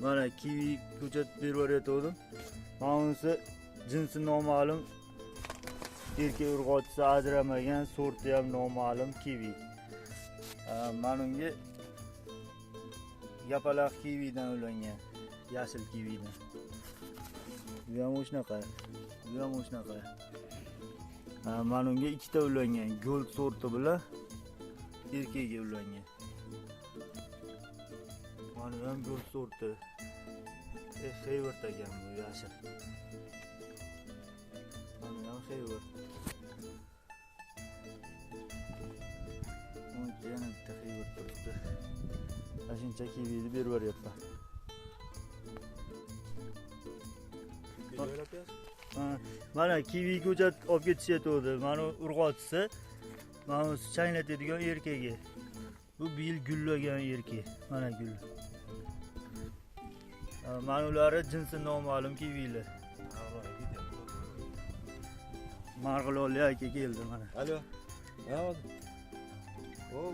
Mana kivi ko'chat berib yuborayotgandim. Mana bunisi jinsi noma'lum. Erkak urg'ochisi ajramagan, sorti ham noma'lum kivi. Mana unga yapaloq kividan ulangan, yashil kividan. Bu ham shunaqa. Bu ham shunaqa. Mana unga ikkita ulangan, gold sorti bilan erkagiga ulangan. Mana bu ham gold sorti. Hayward ekan bu yashil. Mana bu ham Hayward. Uncha yana bitta Hayward turibdi. Mana shuncha kivini berib yuboryapman. Mana kivi ko'chat olib ketishyotgandi. Mana urg'ochisi. Mana bu changlatadigan erkagi. Bu bir yil gullagan erkak. Mana gul. Mana ular jinsi noma'lum kivilar. Marg'ilonli aka keldi mana. Alo. Ne oldu? Oo.